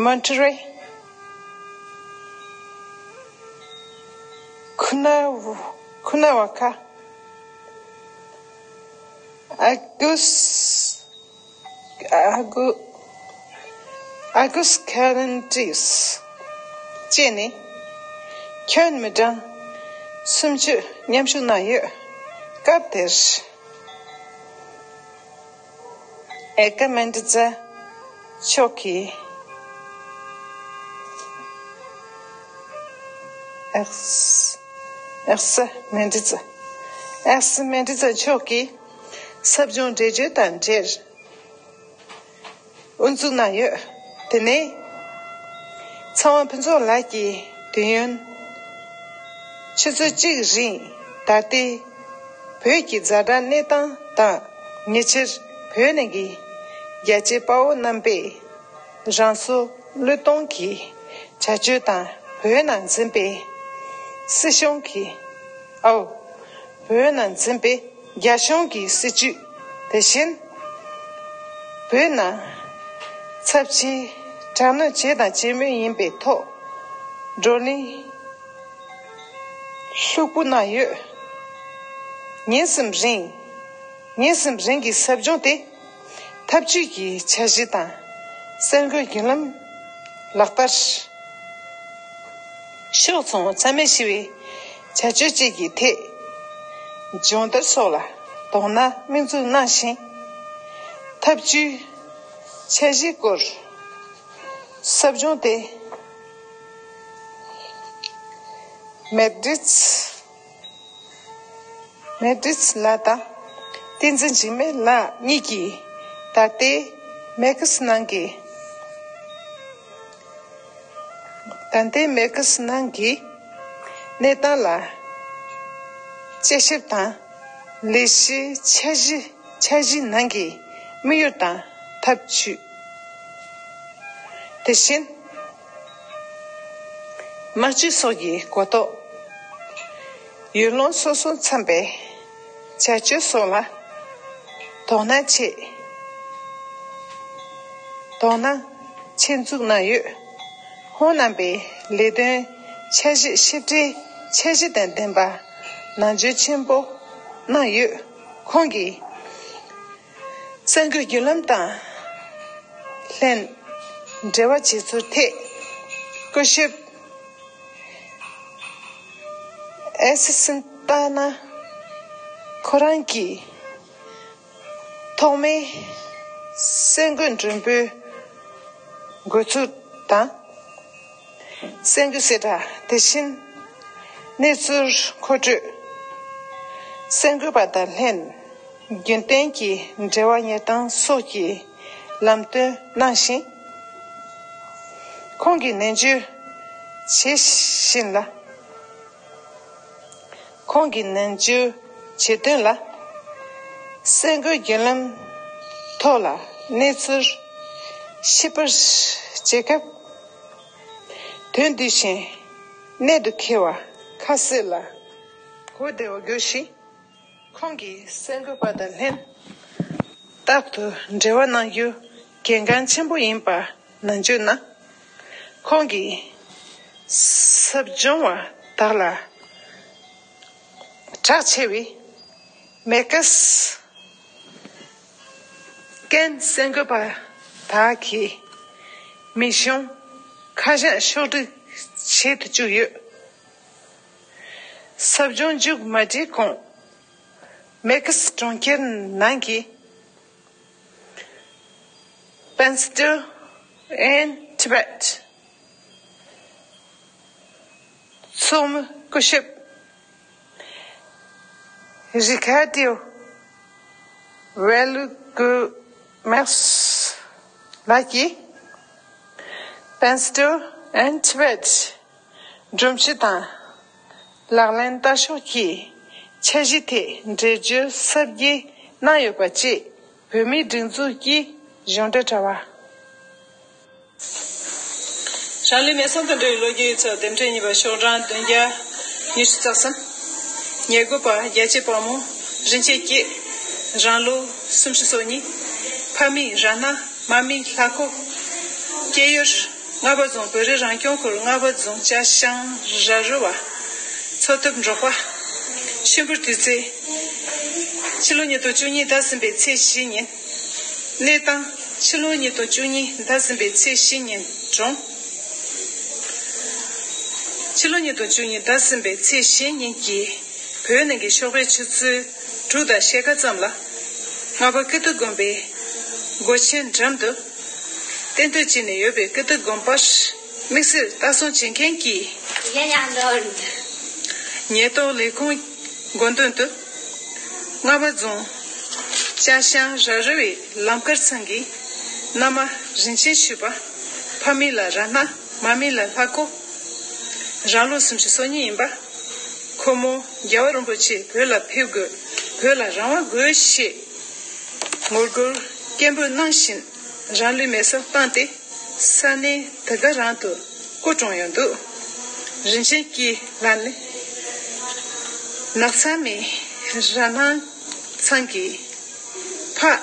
མོན་ཊི་རེ། ཁུ་ན་ཁུ་ན་ཝ་ཁ། ཨ་གུས་ཨ་གུ་ཨ་གུས་ཁ་རན་ཏིས་བཅས་ནས་ཁྱོན་མི་གྲངས་སུམ་ཅུ་མཉམ་ཞུགས་གནང་ཡོད། སྐབས་དེར་ཨེ་ཀ་མན་ཌི་ཛ་མཆོག་གིས། ཨེག་སི་ཨེག་སི་མན་ཌི་ཛ་ཨེག་སི་མན་ཌི་ཛ་མཆོག་གིས་ཟབ་སྦྱོང་འགྲེལ་བརྗོད་དང་འབྲེལ་དབུ་འཛུགས་གནང་ཡོད། དེ་ནས་ཚེ་དབང་ཕུན་ཚོགས་ལགས་ཀྱིས་དུས་ཡུན་ཆུ་ཚོད་གཅིག་རིང་ད་ལྟའི་བོད་ཀྱི་ཛ་དྲག་གནས་སྟངས་དང་ཉེ་ཆར་བོད་ནང་གི་རྒྱལ་གཅེས་དཔའ་བོ་རྣམ་པས་རང་སྲོག་བློས་གཏོང་གི་བྱ་སྤྱོད་དང་བོད་ནང་འཛིན་པའི་སྲིད་གཞུང་གི་ཨའོ། བོད་ནང་འཛིན་པའི་རྒྱ་གཞུང་གི་སྲིད་བྱུས་དེ་བཞིན་བོད་ནང་ཚབས་ཆེའི་དྲག་གནོན་བྱས་དང་བྱེད་མུས་ཡིན་པའི་ཐོག་བགྲོ་གླེང་ལྷུག་པོ་གནང་ཡོད། ཉིན་གསུམ་རིང་ཉིན་གསུམ་རིང་གི་ཟབ་སྦྱོང་དེ་ཐབས་ཇུས་ཀྱི་འཆར་གཞི་དང་གསར་འགོད་བརྒྱུད་ལམ་ལག་བསྟར། ཕྱོགས་མཚུངས་ཚང་མས་ཞི་བའི་བྱ་སྤྱོད་བཅས་ཀྱི་ཐད་སྦྱོང་བརྡར་སོགས་ལ་དོ་སྣང་དམིགས་འཛུགས་གནང་ཞིང་། ཐབས་ཇུས་འཆར་གཞིའི་སྐོར་ཟབ་སྦྱོང་དེ་མེ་ཏྲིས། མེ་ཏྲིས་ལགས་དང་བསྟན་འཛིན་འཇིགས་མེད་ལགས་གཉིས་ཀྱིས་ད་ལྟའི་མེ་ཁི་སི་ནང་གི་ད་ལྟའི་མེ་ཁི་སི་ནང་གི་གནས་སྟངས་ལ་དཔྱད་ཞིབ་དང་ལས་གཞིའི་འཆར་གཞི་འཆར་གཞིའི་ནང་གི་དམིགས་ཡུལ་དང་ཐབས་ཇུས། དེ་བཞིན་དམག་ཇུས་སོགས་ཀྱི་གོ་རྟོགས། ཡུལ་ལུང་སོ་སོ་འཚམ་པའི་བྱ་སྤྱོད་སོགས་ལ་དོ་སྣང་ཆེ་དོ་སྣང་ཆེ་འཛུགས་གནང་ཡོད། ཁོང་རྣམ་པའི་ལས་དོན་འཆར་གཞི་ཞིབ་ཕྲའི་འཆར་གཞི་དང་ལྡན་པ་ནང་འཇུག་ཆེན་པོ་གནང་ཡོད། ཁོང་གིས་གསར་འགོད་བརྒྱུད་ལམ་དང་ལྷན་འབྲེལ་བ་བྱེད་ཚུལ་ཐད་སྐུ་ཞབས་ཨེ་སི་སིན་ཏཱ་ན་ཁོ་རང་གིས་ཐོག་མའི་གསར་འགོད་མགྲོན་པོའི་འགོ་ཚུགས་དང་། གསར་འགོད་གསལ་བསྒྲགས་དེ་བཞིན་གནས་ཚུལ་མཁོ་སྤྲོད། གསར་འགོད་པ་དང་ལྷན་རྒྱུན་གཏན་གྱི་འབྲེལ་བ་གཉེར་སྟངས་སོགས་ཀྱི་ལམ་སྟོན་གནང་ཞིང་། ཁོང་གིས་ནན་བརྗོད་བྱེད་བཞིན་ལ། ཁོང་གིས་ནན་བརྗོད་བྱེད་དོན་ལ། གསར་འགོད་བརྒྱུད་ལམ་ཐོག་ལ་གནས་ཚུལ་ཤེས་པར་བྱེད་སྐབས། དོན་འདི་བཞིན་གནད་དུ་འཁེལ་བ་ཁ་གསལ་ལ་གོ་བདེ་བ་དགོས་ཤིང་། ཁོང་གིས་གསར་འགོད་པ་དང་ལྷན་རྟག་ཏུ་འབྲེལ་བ་གནང་རྒྱུ་གལ་འགངས་ཆེན་པོ་ཡིན་པ་ནན་བརྗོད་གནང་། ཁོང་གིས་ཟབ་སྦྱོང་བ་དག་ལ་གྲགས་ཆེ་བའི་མེ་ཁི་སི་ཀན་གསར་འགོད་པ་དག་གི་མིང་གཞུང་ཁ་བྱང་ཕྱོགས་སྒྲིག་བྱེད་དུ་བཅུག་ཡོད། ཟབ་སྦྱོང་མཇུག་མ་སྒྲིལ་གོང་། མེ་ཁི་སི་གྲོང་ཁྱེར་ནང་གི་Penstow in Tibet ཚོགས་མི་སྐུ་ཞབས་རི་ཁ་ཏིའོ་ཝེ་ལུ་གུ་མེག་སི་ལགས་ཀྱིས་Penstow in Tibet སྒྲོམ་གཞི་དང་ལག་ལེན་ལྟ་ཕྱོགས་ཀྱི་འཆར་གཞི་ཐད་འགྲེལ་བརྗོད་གསར་བརྗེ་གནང་ཡོད་པ་བཅས་བོད་མིའི་སྒྲིག་འཛུགས་ཀྱི་གཞུང་འབྲེལ་དྲ་བ། རང་ལུས་མེ་སྲེག་དང་འབྲེལ་བའི་ལོ་རྒྱུས་ཡིག་ཚགས་དེབ་ཕྲེང་གཉིས་པ་ཤོག་གྲངས་བདུན་བརྒྱ་ཉི་ཤུ་རྩ་གསུམ། ཉེར་དགུ་པ་རྒྱལ་གཅེས་དཔའ་མོ་རིན་ཆེན་སྐྱིད། རང་ལོ་སུམ་ཅུ་སོ་གཉིས། ཕ་མིང་ར་ན། མ་མིང་ལྷ་ཁོ། སྐྱེས་ཡུལ་རྔ་བ་རྫོང་བོད་རིགས་རང་སྐྱོང་ཁུལ་རྔ་བ་རྫོང་ཅ་ཤང་ར་རུ་བ། འཚོ་ཐབས་འབྲོག་པ། མཆོད་འབུལ་དུས་ཚོད་ ཕྱི་ལོ་ཉིས་སྟོང་བཅུ་གཉིས་ཟླ་གསུམ་པའི་ཚེས་བཞི་ཉིན། གནས་སྟངས། ཕྱི་ལོ་ཉིས་སྟོང་བཅུ་གཉིས་ཟླ་གསུམ་པའི་ཚེས་བཞི་ཉིན་གྲོངས། ཕྱི་ལོ་ཉིས་སྟོང་བཅུ་གཉིས་ཟླ་གསུམ་པའི་ཚེས་བཞི་ཉིན་གྱི་བོད་ནང་གི་ཞོགས་པའི་ཆུ་ཚོད་དྲུག་དང་ཕྱེད་ཀ་ཙམ་ལ། རྔ་པ་ཀིརྟི་དགོན་པའི་སྒོ་ཆེན་འགྲམ་དུ། གཏན་སྡོད་བྱས་ནས་ཡོད་པའི་ཀིརྟི་དགོན་པར་དམིགས་བསལ་ལྟ་སྲུང་བྱེད་མཁན་གྱི་ཉེན་རྟོག་ལས་ཁུངས་སྒོ་མདུན་དུ། རྔ་པ་རྫོང་ཅ་ཤང་ར་རི་བའི་ལམ་ཁར་ཚང་གི་མནའ་མ་རིན་ཆེན་ཞུས་པ། ཕ་མིང་ལ་ར་སྣ། མ་མིང་ལ་ལྷ་ཀོ། རང་ལོ་སུམ་ཅུ་སོ་གཉིས་ཡིན་པ། ཁོ་མོ་རྒྱལ་བ་རིན་པོ་ཆེ་བོད་ལ་ཕེབས་དགོས། བོད་ལ་རང་དབང་དགོས་ཞེས་ངོ་རྒོལ་སྐད་འབོད་གནང་བཞིན་རང་ལུས་མེར་སྲེག་བཏང་སྟེ། ས་གནས་དེ་ག་རང་དུ་སྐུ་གྲོངས་ཡོད་འདུག་རིན་ཆེན་སྐྱིད་ལགས་ནི་ནགས་ཚང་མའི་ར་སྣ་ཚང་གི་ཕ་ར་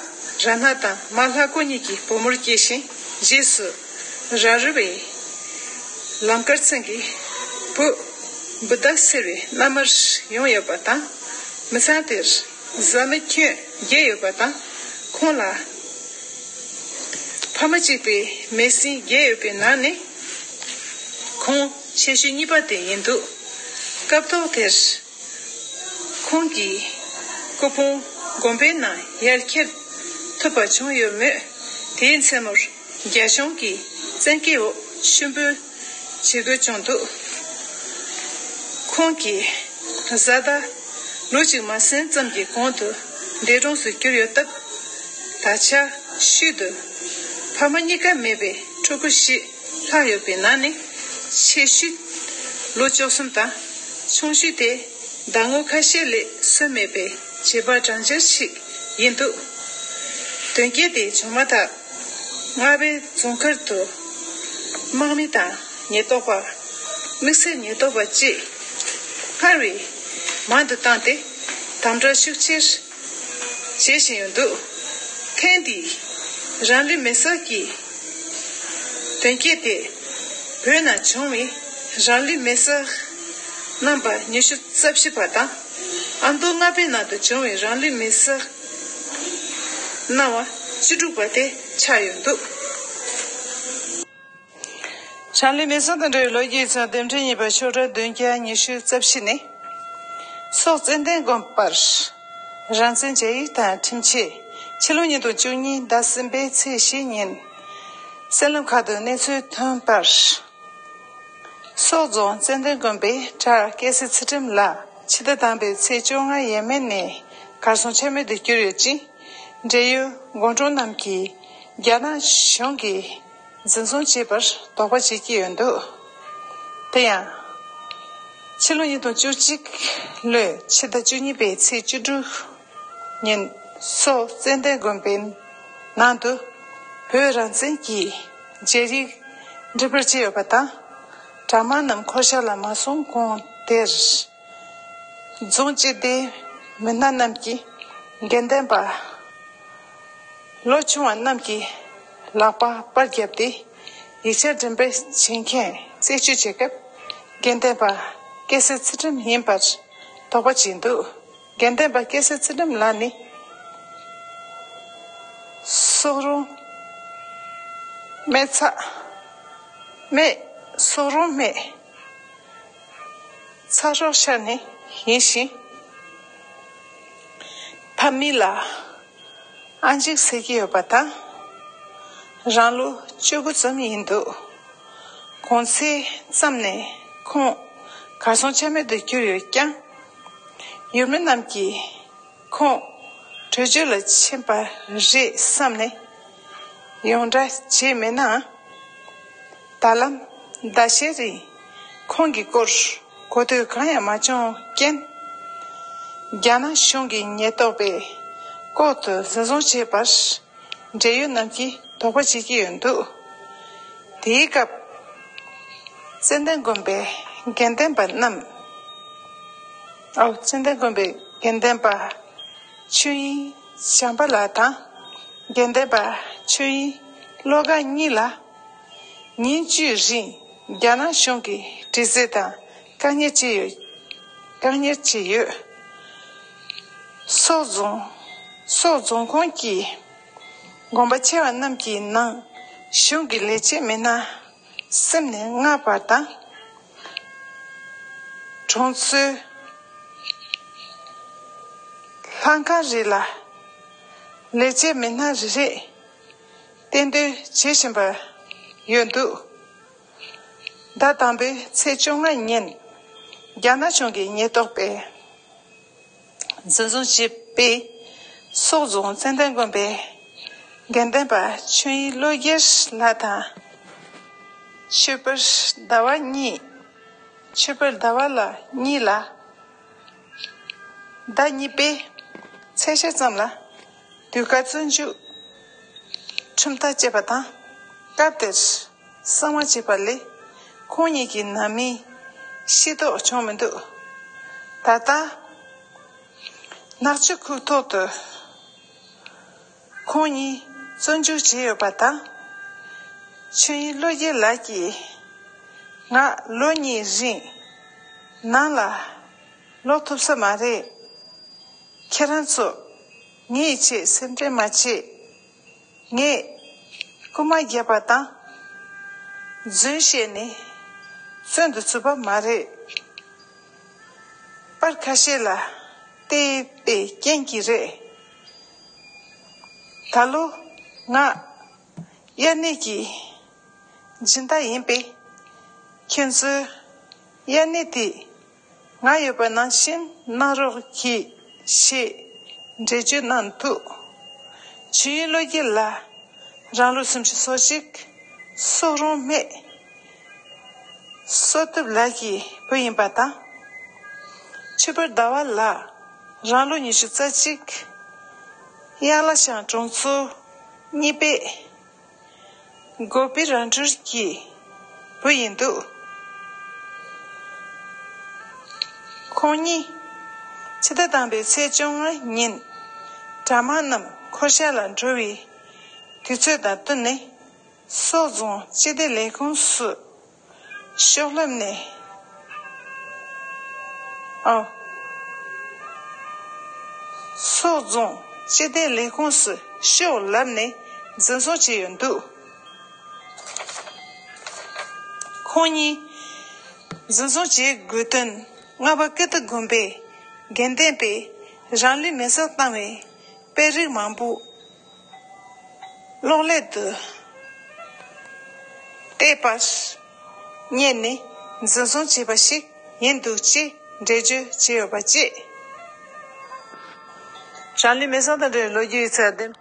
སྣ་དང་མ་ལྷ་ཀོ་གཉིས་ཀྱི་བུ་མོར་སྐྱེས་ཤིང་། རྗེས་སུ་ར་རི་བའི་ལམ་དཀར་ཚང་གི་བུ་བུདྡྷ་ཟེར་བའི་མནའ་མར་ཡོང་ཡོད་པ་དང་། མི་ཚང་དེར་བཟའ་མི་ཁྱོན་བརྒྱད་ཡོད་པ་དང་། ཁོང་ལ་ཕ་མ་གཅིག་པའི་མའི་སྲིང་བརྒྱད་ཡོད་པའི་ནང་ནས་ཁོང་ཆེ་ཤོས་གཉིས་པ་དེ་ཡིན་འདུག་སྐབས་ཐོག་དེར་ཁོང་གི་སྐུ་ཕུང་དགོན་པའི་ནང་ཡར་འཁྱེར་ཐུབ་པ་བྱུང་ཡོད་མོད། དེའི་མཚན་མོར་རྒྱ་གཞུང་གི་བཙན་སྐུལ་འོག་ཤུབ་འབུད་བྱེད་དགོས་བྱུང་འདུག་ཁོང་གི་བཟའ་ཟླ་ལོ་གཅིག་མ་ཟིན་ཙམ་གྱི་གོང་དུ་འདས་གྲོངས་སུ་གྱུར་ཡོད་སྟབས། ད་ཆ་ཤུལ་དུ་ཕ་མ་གཉིས་ཀ་མེད་པའི་ཕྲུ་གུ་བཞི་ལྷག་ཡོད་པའི་ནང་ནས། ཆེ་ཤོས་ལོ་བཅུ་གསུམ་དང་། ཆུང་ཤོས་དེ་ཟླ་ངོ་ཁ་ཤས་ལས་སོན་མེད་པའི་བྱིས་པ་གྲངས་ཅན་ཞིག་ཡིན་འདུག་དོན་རྐྱེན་དེ་བྱུང་མ་ཐག་རྔ་པའི་རྫོང་མཁར་དུ་དམག་མི་དང་ཉེན་རྟོག་པ། དམིགས་བསལ་ཉེན་རྟོག་པ་བཅས་སྔར་བས་མང་དུ་བཏང་སྟེ། དམ་དྲག་ཤུགས་ཆེར་བྱེད་བཞིན་ཡོད་འདུག་ཐེངས་འདིའི་རང་ལུས་མེར་སྲེག་གི་དོན་རྐྱེན་དེ། བོད་ནང་བྱུང་བའི་རང་ལུས་མེར་སྲེག་གནང་བ་ཉི་ཤུ་རྩ་བཞི་པ་དང་། ཨ་མདོ་རྔ་པའི་ནང་དུ་བྱུང་བའི་རང་ལུས་མེར་སྲེག་གནང་བ་བཅུ་དྲུག་པ་དེ་ཆགས་ཡོད་འདུག་རང་ལུས་མེར་སྲེག་དང་འབྲེལ་བའི་ལོ་རྒྱུས་ཚང་། དེབ་ཕྲེང་གཉིས་པ། ཤོག་གྲངས་བདུན་བརྒྱ་ཉི་ཤུ་རྩ་བཞི་ནས། སོག་ཙན་དན་དགོན་པར་རང་བཙན་བཅའ་ཡིག་དང་ཁྲིམས་ཆད། ཕྱི་ལོ་ཉིས་སྟོང་བཅུ་གཉིས་ཟླ་གསུམ་པའི་ཚེས་བཞི་ཉིན། གསར་ལམ་ཁག་ཏུ་གནས་ཚུལ་ཐོན་པར། སོག་རྫོང་ཙན་དན་དགོན་པའི་གྲྭ་སྐལ་བཟང་ཚུལ་ཁྲིམས་ལགས་ཕྱི་ཟླ་དང་པོའི་ཚེས་བཅོ་ལྔ་ཡས་མས་ནས་གར་སོང་ཆ་མེད་དུ་གྱུར་ཡོད་ཅིང་། འབྲེལ་ཡོད་དགོན་གྲོང་རྣམས་ཀྱིས་རྒྱ་ནག་གཞུང་གིས་འཛིན་བཟུང་བྱས་པར་དོགས་པ་བྱེད་ཀྱི་ཡོད་འདུག་དེ་ཡང་། ཕྱི་ལོ་ཉིས་སྟོང་བཅུ་གཅིག་ལོའི་ཕྱི་ཟླ་བཅུ་གཉིས་པའི་ཚེས་བཅུ་དྲུག་ཉིན། སོག་ཙན་དན་དགོན་པའི་ནང་དུ་བོད་རང་བཙན་གྱི་བཅའ་ཡིག་འབྲི་འབུལ་བྱས་ཡོད་པ་དང་། གྲྭ་མང་རྣམས་འཁོར་ཞག་ལ་མ་སོང་གོང་དེར། རྫོང་སྤྱི་བདེའི་མི་སྣ་རྣམས་ཀྱིས་དགེ་འདུན་པ་ལོ་ཆུང་བ་རྣམས་ཀྱི་ལག་པ་པར་བརྒྱབ་སྟེ། ཡིག་ཆ་འགྲེམས་སྤེལ་བྱེད་མཁན་རྩད་གཅོད་བྱེད་སྐབས། དགེ་འདུན་པ་སྐལ་བཟང་ཚུལ་ཁྲིམས་ཡིན་པར་དོགས་པ་བྱས་འདུག་དགེ་འདུན་པ་སྐལ་བཟང་ཚུལ་ཁྲིམས་ལགས་ནི། སོག་རོང་སྨད་ཚ། སྨད། སོག་རོང་སྨད་ཚ་རོང་ཤར་ནས་ཡིན་ཞིང་། ཕ་མིང་ལ་ཨ་འཇིགས་ཟེར་གྱི་ཡོད་པ་དང་། རང་ལོ་བཅུ་དགུ་ཙམ་ཡིན་འདུག་གོང་ཚེས་ཙམ་ནས་ཁོང་གར་སོང་ཆ་མེད་དུ་གྱུར་ཡོད་ཀྱང་། ཡུལ་མི་རྣམས་ཀྱིས་ཁོང་བྲོས་བྱོལ་ལ་ཕྱིན་པ་རེད་བསམ་ནས་ཡོངས་བསྒྲགས་བྱས་མེད་ནའང་། ད་ལམ་ཟླ་ཤས་རིང་ཁོང་གི་སྐོར་གོ་ཐོས་གང་ཡང་མ་བྱུང་རྐྱེན། རྒྱ་ནག་གཞུང་གི་ཉེན་རྟོག་པས་ལྐོག་ཏུ་འཛིན་བཟུང་བྱས་པར་འབྲེལ་ཡོད་རྣམས་ཀྱིས་དོགས་པ་བྱེད་ཀྱི་ཡོད་འདུག་དེའི་སྐབས། ཙན་དན་དགོན་པའི་དགེ་འདུན་པ་རྣམས། ཨའོ། ཙན་དན་དགོན་པའི་དགེ་འདུན་པ་ཆོས་དབྱིངས་བྱམས་པ་ལགས་དང་། དགེ་འདུན་པ་ཆོས་དབྱིངས་བློ་དགའ་གཉིས་ལ། ཉིན་བཅུའི་རིང་རྒྱ་ནག་གཞུང་གིས་དྲི་རྩད་དང་བཀག་ཉར་བྱས་ཡོད། བཀག་ཉར་བྱས་ཡོད། སོག་རྫོང་། སོག་རྫོང་ཁོངས་ཀྱི་དགོན་པ་ཆེ་བ་རྣམས་ཀྱི་ནང་གཞུང་གི་ལས་བྱེད་མི་སྣ་གསུམ་ནས་ལྔ་བར་དང་། གྲོང་ཚོའི་ལྷན་ཁང་རེ་ལ་ལས་བྱེད་མི་སྣ་རེ་རེ་གཏན་སྡོད་བྱེད་བཞིན་པ་ཡོད་འདུག་ཟླ་དང་པོའི་ཚེས་བཅོ་ལྔ་ཉིན་རྒྱ་ནག་གཞུང་གི་ཉེན་རྟོག་པས་འཛིན་བཟུང་བྱས་པའི་སོག་རྫོང་ཙན་དན་དགོན་པའི་དགེ་འདུན་པ་ཆོས་དབྱིངས་བློ་རྒྱལ་ལགས་དང་། ཆོས་འཕེལ་ཟླ་བ་གཉིས། ཆོས་འཕེལ་ཟླ་བ་ལགས་གཉིས་ལ་ཟླ་གཉིས་པའི་ཚེས་ཤར་ཙམ་ལ་ཟློས་གར་རྩོམ་རྒྱུགས་ཁྲིམས་ཐག་བཅད་པ་དང་། སྐབས་དེར་གསང་བ་བྱས་པ་ལས་ཁོང་གཉིས་ཀྱི་ནང་མིའི་ཤེས་རྟོགས་བྱུང་མི་འདུག་ད་ལྟ་ནག་ཆུ་ཁུག་ཐོག་ཏུ་ཁོང་གཉིས་བཙོན་འཇུག་བྱས་ཡོད་པ་དང་། ཆོས་དབྱིངས་བློ་རྒྱལ་ལགས་ཀྱིས་ང་ལོ་གཉིས་རིང་ནང་ལ་ལོག་ཐུབ་ས་མ་རེད། ཁྱེད་རང་ཚོ་ངའི་ཆེད་སེམས་ཁྲལ་མ་བྱེད། ངས་རྐུ་མ་བརྒྱབ་པ་དང་རྫུན་བཤད་ནས་བཙོན་དུ་ཚུད་པ་མ་རེད། པར་ཁ་ཤས་ལ་བལྟས་པའི་རྐྱེན་གྱིས་རེད། ད་ལོ་ང་དབྱར་གནས་ཀྱི་སྦྱིན་བདག་ཡིན་པས། ཁྱེད་ཚོས་དབྱར་གནས་དེ་ང་ཡོད་པ་ནང་བཞིན་གནང་རོགས་གྱིས་ཞེས་འགྲེལ་བརྗོད་གནང་འདུག་ཆོས་དབྱིངས་བློ་རྒྱལ་ལགས་རང་ལོ་སུམ་ཅུ་སོ་གཅིག་སོག་རོང་སྨད་བསོད་ཐུབ་ལགས་ཀྱི་བུ་ཡིན་པ་དང་། ཆོས་འཕེལ་ཟླ་བ་ལགས་རང་ལོ་ཉི་ཤུ་རྩ་གཅིག་དབྱར་གླ་ཤང་གྲོང་ཚོ་གཉིས་པའི་སྒོ་པི་ར་འབྲུར་གྱི་བུ་ཡིན་འདུག་ཁོང་གཉིས་ཕྱི་ཟླ་དང་པོའི་ཚེས་བཅོ་ལྔ་ཉིན་གྲྭ་མང་རྣམས་འཁོར་ཞག་ལ་འགྲོ་བའི་དུས་ཚོད་དང་བསྟུན་ནས་སོག་རྫོང་སྤྱི་བདེ་ལས་ཁུངས་སུ་ཤོག་ལབ་ནས། ཨོ། སོག་རྫོང་སྤྱི་བདེ་ལས་ཁུངས་སུ་ཤོག་ལབ་ནས་འཛིན་བཟུང་བྱས་ཡོད་འདུག་ཁོང་གཉིས་འཛིན་བཟུང་བྱེད་དགོས་དོན། རྔ་པ་ཀིརྟི་དགོན་པའི་དགེ་འདུན་པས་རང་ལུས་མེར་སྲེག་བཏང་བའི་དཔེ་རིས་མང་པོ་གློག་ཀླད་དུ་བལྟས་པར་བརྙེད་ནས་འཛིན་བཟུང་བྱས་པ་ཞིག་ཡིན་འདུག་ཅེས་འགྲེལ་བརྗོད་བྱས་ཡོད་པ་བཅས། རང་ལུས་མེར་སྲེག་དང་འབྲེལ་བའི་ལོ་རྒྱུས་ཡིག་ཚགས་འདེམས།